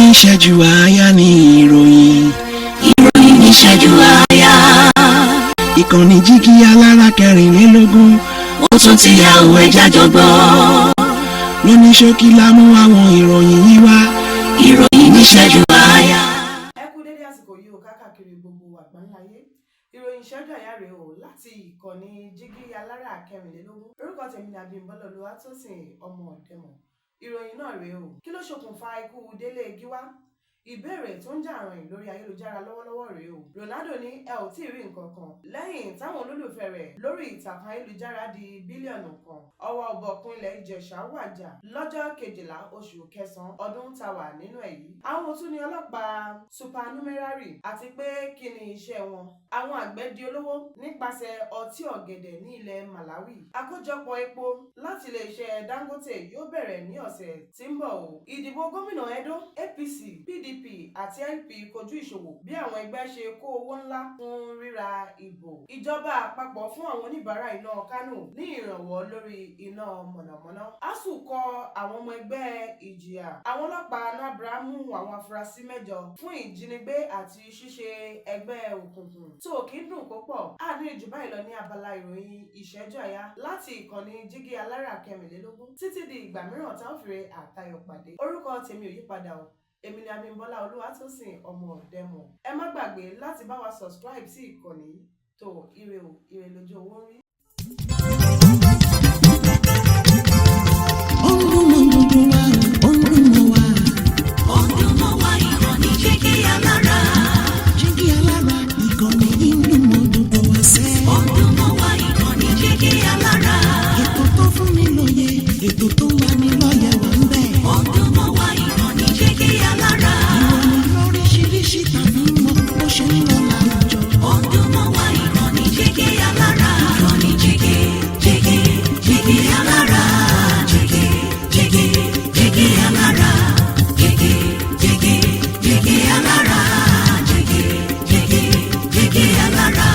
Níṣẹ́jú àáyá ní ìròyìn. Ìròyìn níṣẹ́jú àáyá. Ìkànnì Jígí Alára 24. Ó tún ti yà òwe jájọ gbọ́. Lóní ṣókí la mú àwọn ìròyìn yìí wá. Ìròyìn níṣẹ́jú àáyá. Ẹ kú dédé àsìkò yìí o, káàkiri gbogbo àgbáńláyé. Ìròyìn ìṣẹ́jú àyà rèé o láti ìkànnì Jígí Alára 24. Orúkọ tèmi ni Abímbọ́lá Olúwatósìn ọmọ Ọ̀dẹ́mọ̀. Ìròyìn náà rèé o. Kí ló ṣokùnfà ikú Délé Gíwá? Ìbéèrè tó ń jà ròhìn lórí ayélujára lọ́wọ́lọ́wọ́ rèé o. Ronaldo ní ẹ ò tí ì rí nǹkan kan lẹ́yìn táwọn olólùfẹ́ rẹ̀ lórí ìtàkùn ayélujára di 1 bílíọ̀nù. Ọwọ́ Ọbọ̀kun ilẹ̀ Ìjẹ̀ṣà wàjà lọ́jọ́ 12 oṣù kẹsàn-án ọdún tá wà nínú ẹ̀ yìí. Àwọn tún ní ọlọ́pàá supernumerary àti pé kí ni iṣẹ́ wọn? Àwọn àgbẹ̀ di olówó nípasẹ̀ ọtí ọ̀gẹ̀dẹ̀ ní ilẹ̀ Malawi. Àkójọpọ̀ epo láti iléeṣẹ́ Dangote yóò bẹ̀rẹ̀ ní ọ̀sẹ̀ tí ń bọ̀ o. Ìdìbò gómìnà Edo, APC, PDP àti LP kojú ìṣòwò bí àwọn ẹgbẹ́ ṣe kó owó ńlá fún ríra ìbò. Ìjọba àpapọ̀ fún àwọn oníbàárà iná Kánò ní ìrànwọ́ lórí iná mọ̀nàmọ́ná. ASUU kọ àwọn ọmọ ẹgbẹ́ ìjìyà. Àwọn ọlọ́pàá Anambra mú àwọn afurasí mẹ́jọ fún ìjínigbé àti ṣíṣe ẹgbẹ́ òkùnkùn. Tó kí ń dùn púpọ̀ a ní jù báyìí lọ ní abala ìròyìn ìṣẹ́jú àyá láti ìkànnì Jígí Alára 24. Títí di ìgbà mìíràn tá ó fìrè àtayọ̀ pàdé, orúkọ tèmi ò yípadà o. Èmi ni Abímbọ́lá Olúwatósìn ọmọ Ọ̀dẹ́mọ̀. Ẹ má gbàgbé láti bá wa subscribe sí ìkànnì yìí. Tó ire o, ire lójú owó ń rí. Ó ń dún mọ́ gbogbo wa, ó ń dún mọ́ wa. Ó ń dún mọ́ wa, ìkànnì Jígí Alára. Jígí Alára, ìkànnì yìí ń dún mọ́ gbogbo wa sẹ́. Ó ń dún mọ́ wa, ìkànnì Jígí Alára. Ètò tó fún ni lóye, ètò tó ń lani lọ́yẹ̀ wà ń bẹ̀. Ó ń dún mọ́ wa, ìkànnì Jígí Alára. Ìròyìn lóríṣiríṣi tàbí mọ bó ṣe ń lọ láwùjọ. Ó ń dún mọ́ wa, ìkànnì Jígí Alára. Ìkànnì Jígí Jígí Jígí Alára. Jígí Jígí Jígí Alára. Jígí Jígí Jígí Alára. Jígí Jígí Jígí Alára.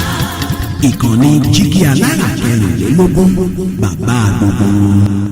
Ìkànnì Jígí Alára 24, bàbá gbogbo wọn.